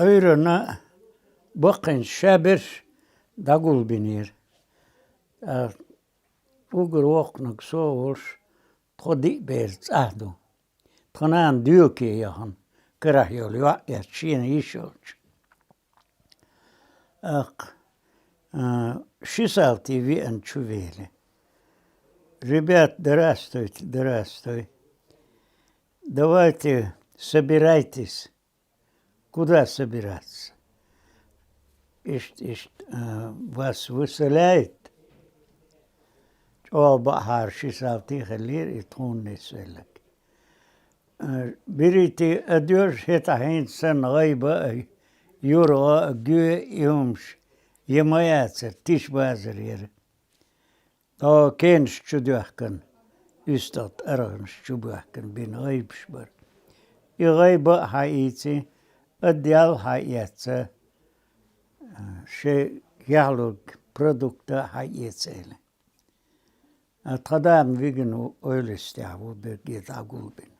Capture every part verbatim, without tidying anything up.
Ӏуйранна баккхийнаш шаберш дӀагулбинера. А, угар воккханиг со волаш, тхо диъ бер цӀа ду. Тха нана доьлке яхана, карахь йола йоӀ эцна, шена йиш йолча. ТӀаккха, а, ши салти веана чу вели. «Ребят, здравствуйте, здравствуй. Давайте, собирайтесь». «Куда собираться?» «Иштта, иштта, а, вас выселяют». ЧӀоагӀа баьхьара ши салти хиллера, и тхона нисвелларг. «А, берите одежду, хӀетахь хӀинца санна гӀайба а, юргӀа а, гоь а, и хӀумаш, я ма яцара, тиша базар яра». ТӀаккха кенаш чу доьхкина, уьстагӀ тӀаргӀанаш чу боьхкина бина гӀайбаш бара. И гӀайба а хьаийци, одеял а хьаэцна, шайн яхьалург продукт а хьаэцна. А тха да-м вигина ву, ойластехь ву, берриге дӀагулбина.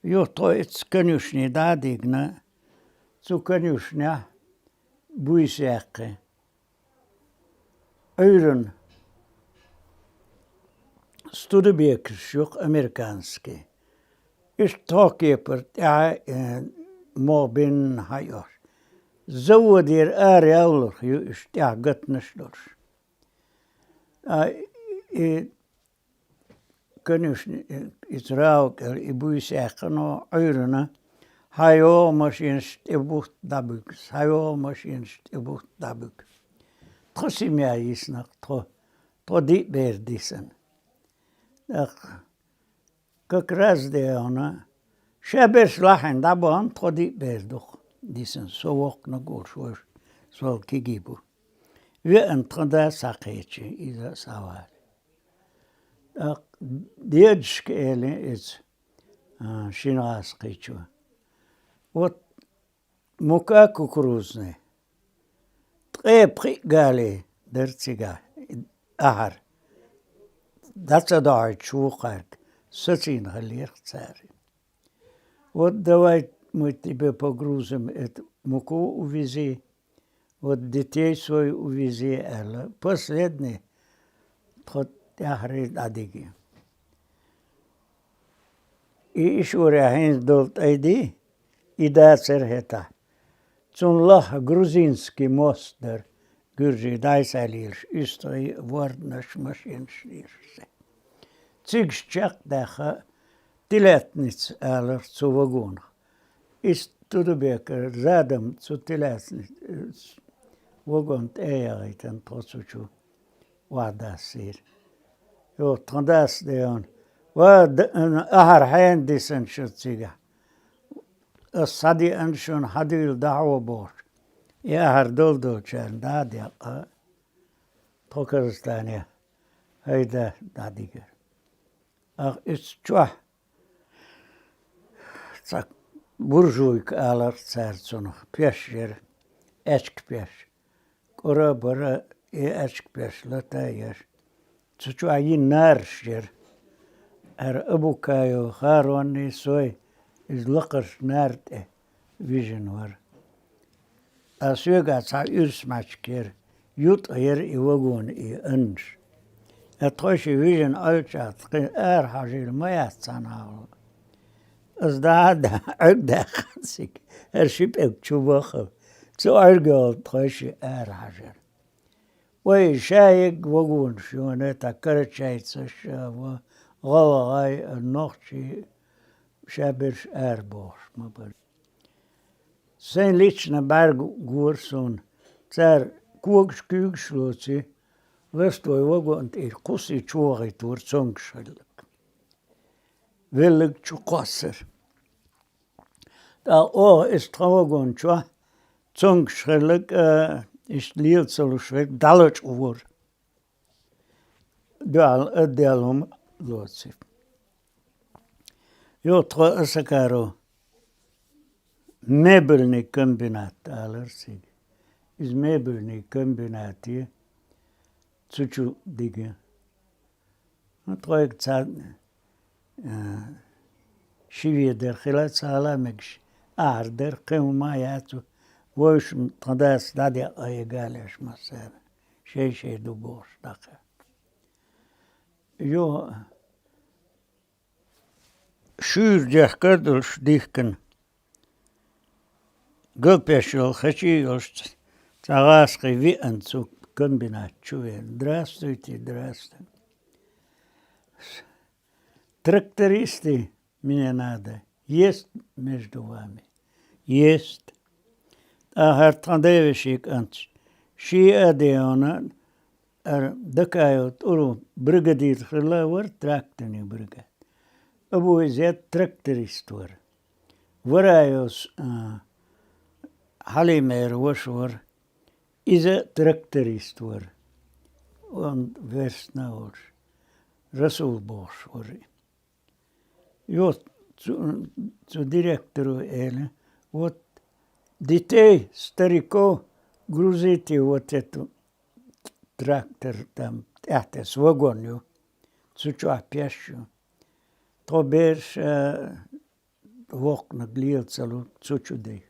Юха тхо ицца конюшне дӀа а дигна, цу конюшнехь буйса яьккхи. Ӏуьйранна студебекерш ю-кх американский. Иштта тхо кепара тӀаьхьа, э, могӀа бенна хьаоьхуш. Заводера ара яллалц ю уьш тӀаьхьа гатанаш долуш. А, и, конечно, и цу рагӀу кӀел и буйса яьккхина Ӏуьйранна, хьайогӀу машенаш тӀе бутт дӀабуьгу, хьайогӀу машенаш тӀе бутт дӀабуьгу. Тха семья йисна-кх тхо, тхо диъ бер дисина. ТӀаккха как раз де хьуна, шаберш лахьийна дӀабахана, тхо диъ бер ду-кх дисина, со воккханиг волуш, вайша сол кегий бу. Веана тхан да схьакхечи, иза а схьавалий. ТӀаккха дедушка элира иза, а, шина гӀазкхичо. Вот мука кукурузная. Ткъе пхиъ гали дара цигахь ахьар. ДӀа ца дохьуьйтуш вукхаьрга, сацийна хиллера-кх цара. Вот давай мы тебе погрузим эту муку, увези, вот детей своих увези, аьлла. Последний тхо тӀаьххьара дӀадиги. И ишуре хӀинца долу тӀай ди, и дацара хӀетахь. Цунна лаха Грузинский мост дара, гуьржий дӀасхьа лелаш, уьстагӀий а, ворданаш, машенаш лелаш. Цигаш чекхдаьхна, телятница алара цу вагонах. И студебекер задом цу телятни-, вагон тӀе а яхийтина, тхо цу чу охьадассийра. Юха тхан дас дайна: «Ва, д-, ахьар хьенан дисина шу цигахь? Ас схьадеана шуна, хьадуьйла дӀахьо», — бохуш. И ахьар долу долчарна дӀа а декъна, тхо Казахстане хӀайда дӀадигира. Ах, иза чохь цхьа буржуйка алара цара цунах, пеш яра, аьчка пеш. КӀора а бара и аьчка пеш лата а еш. Цу чохь йина нараш яра. Ара Абукаев Харонний, сой, иза лакхарчу нара тӀе вижина вара. Ткъа соьгахь цхьа уьрса мачка яра, ютӀа яра и вагон, и аннаш. Ткъа тхойшиъ вижина Ӏуьллучохь кхин ара хьажийла ма яц цхьанхьа а. Аса дӀа а даьхна, Ӏуьрг даьккхина цига, хӀара ши пӀелг чу баххара. Цу Ӏуьргехула тхойшиъ ара хьажара. Вай ша ерг вагонаш йоьна, тӀаккха карачайцаш а, ва-, гӀалгӀай а, нохчий а, шаберш арабохуш ма бара. Сайн лична бӀаьрг гора суна. Цара когаш-куьйгаш лоций, ласточу вагон тӀера кхуссий чу вахийтора цомгуш хилларг. Велларг чу кхоссара. ТӀаккха оха иза тхан вагон чохь цомгуш хилларг, а, иштта лела ца луш верг дӀалачкъавора. Дуьхьал а, дел хӀума лоций. Юха тхо Осакаров мебельный комбинат алара цига. Иза мебельный комбинат ю, цу чу дига. Ну, тхоьга цхьа, а, ши ведар хила ца хала мегаш, Ахьар дара, кхин хӀума яц, вовшашка тхан дас дӀадеа галеш массара. Шай-шай ду бохуш дӀакхаьчча. Йо, шуьйра дехкар а долуш дихкина, галпеш йолу хечий а йолуш, цхьа гӀазкхий веана цу комбината чу веана. Здравствуйте, здравствуйте. Трактористы, мне надо. Есть между вами? Есть. ТӀаккха хӀара тхан девешин кӀант, ши а де йона, ара Дакаев тӀулу бригадир хилла вара, тракторный бригад. Абу Изет тракторист вара. Вараевс, а, Хьалимера ваша вара. Иза тракторист вара. Он верстна волуш. Расул бохуш вара. Йо, цу, цу директоро элира: «Вот детей, стариков грузите вот эту трактор, там, тӀаьхьатесса вагон ю, цу чохь пеш ю. Тхо бераш, а, воккханиг лела ца лу, цу чу дай».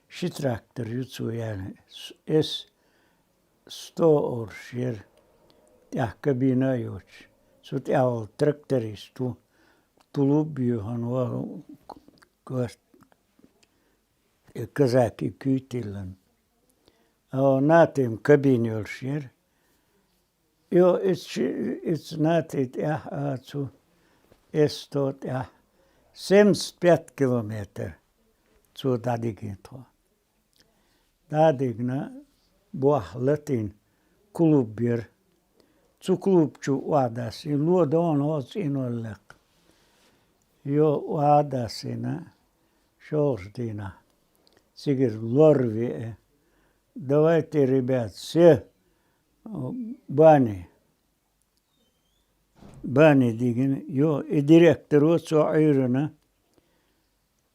Ши трактор ю цо яьлла. С-, эс сто олуш яра, тӀехь кабина а йоцуш. Цу тӀехь волу тракторист ву, тулуп а юьйхина вахана, корт-, казаки куьйтиллина. О, нати-м кабина йолуш яра. Йо, иза ши-, иза нати тӀехь а цу эс сто тӀехь семьдесят пять километр цо дӀадигина тхо. ДӀадигна, бохь латийна клуб яра. Цу клуб чу охьадассийна, ло дона хьо цӀийнор лекха. Йо, охьадассийна, шолгӀачу дийнахь цигара лор веа. Давайте, ребят, все, э, в баню. Бани дигина, йо, и директоро цо Ӏуьйранна,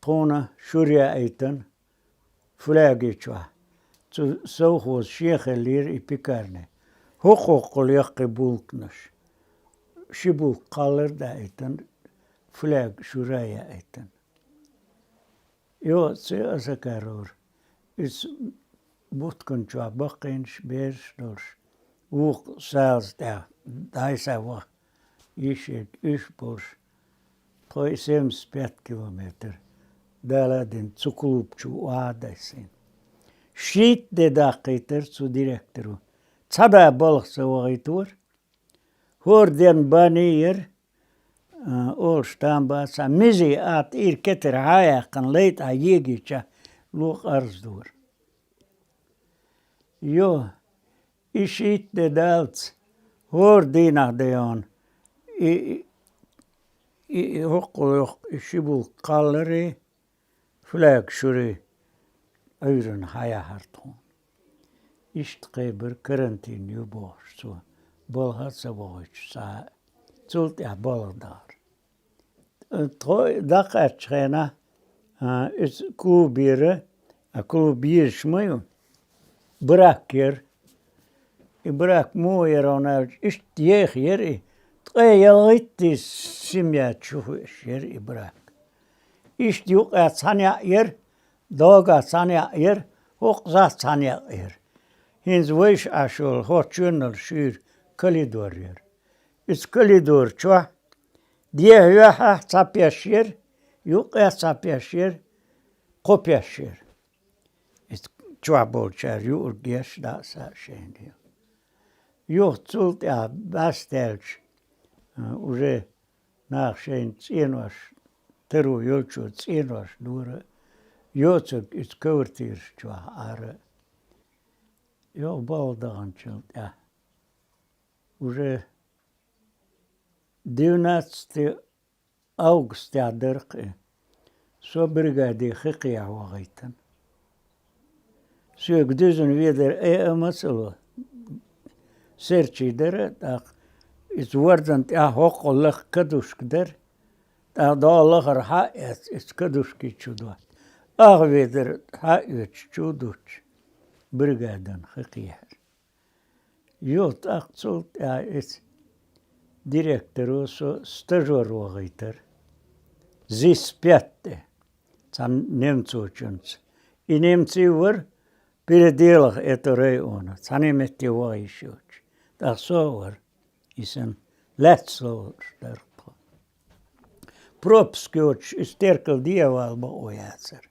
тхуна шура яийтина фляги чохь. Цу совхоза шен хиллера и пекарня. ХӀокху-хӀокхул яккхий булканаш. Ши булка кхаллар а даийтина, фляг шура яийтина. Йо, цу Асакарора. Иза буткан чохь баккхийнаш бераш долуш, вукху салаза тӀехь дӀай-схьай ваха йиш ерг уьш болуш, тхо и семьдесят пять километр Дала а дина цу клуб чу охьа а дассийна. Шийтта де даккхийтара цу директоро. Цхьа да балха ца вахийтора. ХӀора денна бани яра, а, олуш там бац, цхьа мизи а тӀера кетар хьа а яьккхина, лай тӀехь егийча, ло къарздора. Йо, и шийтта де даллалц, хӀора дийнахь де йона, и, и, и, и хӀокхул йоккху и ши булка кхалларий, фляг шура Ӏуьйранна хьаяхьара тхуна. Иштта кхайбира, карантин ю бохуш цо, балха а ца вохуьйтуш цхьа а. Цул тӀаьхьа балха дахара. Тхо дӀакхаьччу хенахь, а, иза клуб яра, а, клуб езаш ма ю, брак яра. И брак муха яра хьуна аьлча, иштта еха яра и, ткъе ялхийтта семья чу хууш яра и брак. Иштта юккъехь цхьана яӀ яра, догахь цхьана яӀ яра, хӀокхузахь цхьана яӀ яра. ХӀинца вайша Ӏаш йолу хӀокху чоьнал шуьйра коридор яра. Иза коридор чохь дехьа-юьхьехь цхьа пеш яра, юккъехь цхьа пеш яра, кхо пеш яра. Иза чохь болчара юург еш дӀа а са а шайна ю. Юха цул тӀаьхьа бӀаьстаьлча, а, уже наха шайна цӀенош, таро йолчо цӀенош дора, йоцург иза квартираш чохь Ӏара. Йо, балха даханчул тӀаьхьа. Уже двенадцатое августехь дара-кх и. Со бригаде хи кхехьа вахийтина. Соьга дуьзна ведар айа а ма ца ло. Серчий дара, тӀаккха иза вордан тӀехь хӀокхул лаха кадушка дара, тӀаккха догӀу лахара хьа а эцна, иза кадушки чу дотта. Ах ведар хьа а оьцуш чу а дуттуш, бригадан хи кхехьара. Йо, тӀаккха цул тӀаьхьа иза директоро со стажёр вахийтара. Зис пятте. цхьан немцочунца. И немций вар переделах это района, цхьанне метте ваха йиш йоцуш. ТӀаккха со а вар, и сан лаьцна ловш дара тхо. Пропуск йоцуш, уьш теркал дӀавала бакъо яцара.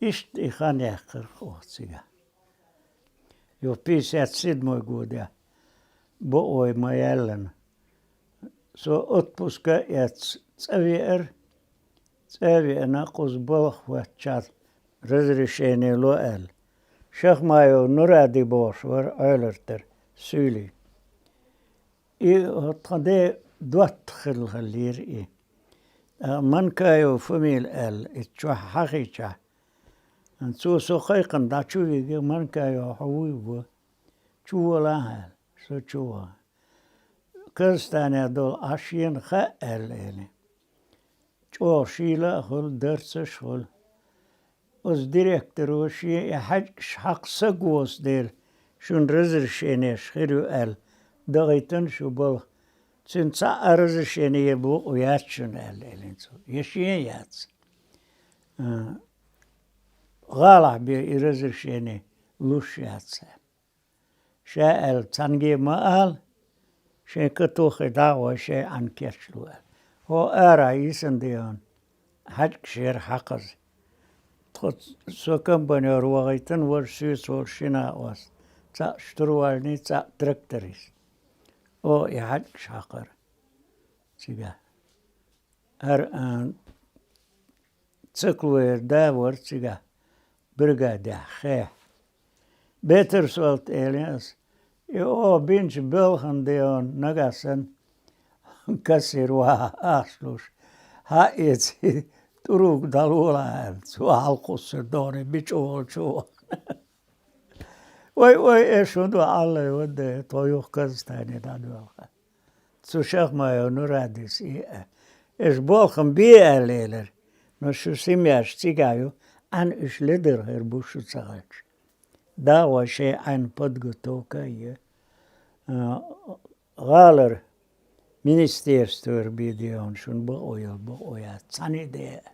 Иштта и хан яьккхира оха цигахь. Юха пятьдесят седьмой годехь бакъо ма яьллина. Со отпуска а эцна цӀа веара, цӀа а веана, кхуза балха хӀоттача разрешение ло аьлла. Шахмаев Нуради бохуш вара Ӏоьларт тӀара, суьйлий. И тхан де доттагӀа хилла хиллера и. А, Манкаев фамили аьлла, и чохь хьахийчахь. Цо со кхайкхина дӀа чу вига, Манкаев, хьо вуй ву? Чу волахьа аьлла, со чу ваха. Казахстанехь долу Ӏа шена хаьа аьлла элира. ЧӀогӀа шийла а хуьлу, дарцаш а хуьлу. Оцу директоро шен и хьаьжкӀаш хьакха саг воцу дела, шуна разрешенеш хир ю аьлла, дахийтина шу балха. Цуьнан цхьа а разрешение бакъо яц шуна аьлла элира цо. Я шен яц. А, гӀалахь бен и разрешение луш яц аьлла. Ша аьлла, цхьаьнгге ма ала, шайн катоххе дӀа а гӀой, шайн Ӏаьнна кечло аьлла. ХӀо ара йисина деана, хьаьжкӀаш яра хьакхаза. Тхо со комбайнёр вахийтина, важа соьца волу шина а оцу. Цхьаъ штурвальный, цхьаъ тракторист. О, и хьаьжкӀаш хьакхара цигахь. ХӀара, а, цикло яра да вара цигахь, бригадехь, хехь. Бетар солт элира ас. И оха бинчу белхан деана нагахь санна кассир ваха ахча луш. Хьаэца, тӀург дӀалолахьа аьлла, цо хьалакхуссура догӀане бича волчу. Ой, ой, эш хӀун ду, Аллай вадда, тхо юха Казахстане дӀадоьлху. Цу Шахмаев Нурадис и а. Эш болхам бе аьлла элира. Но шу семьяш цигахь ю, Ӏаьнна уьш ледара хир бу шу ца хилча. ДагӀой шайн Ӏаьнна подготовка а е. А, гӀалара министерствора бен деана шуна бакъо йолу, бакъо яц. Цхьаьна а де а.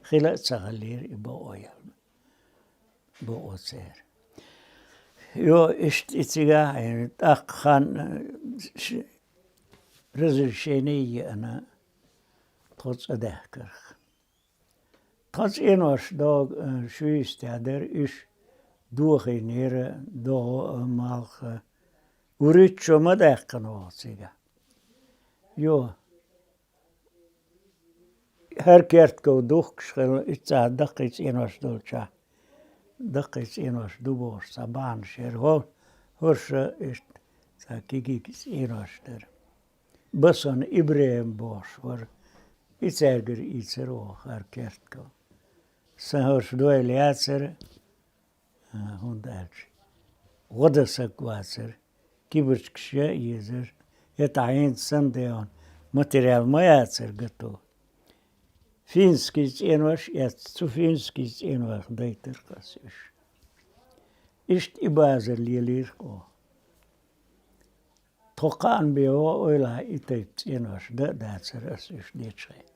Хила а ца хиллера и бакъо йолу. Бакъо церан. Йо, иштта и цигахь а, тӀаккха хан, ш-, разрешение а еана, тхо цӀа даьхкарх. Тхан цӀенош догӀу, э, шуьйста дара, уьш дохийнера, догӀу а, малх а. Уриччо ма даьккхина ваха цигахь. Йо, хӀара кертков духкуш хилла, иццахь даккхий цӀенош долчохь. Даккхий цӀенош ду бохуш, цхьа бахьанаш яра. ХӀо-, хӀорш иштта цхьа кегий цӀенош дара. Басан ИбрахӀим бохуш вара. И цаьргара ийцира оха хӀара кертков. Сан хӀорш дойла яцара, а, хӀунда аьлча, гӀо дан саг вацара, кибарчкаш ян а езара, хӀетахь хӀинца санна деана материал ма яцара гату. Финский цӀенош эцна, цу финский цӀенойх дайтира ас уьш. Иштта и базар лелийра оха. Тхо кхаъна бен ваха ойла и тайпа цӀенош дан а дацара ас уьш дечхье.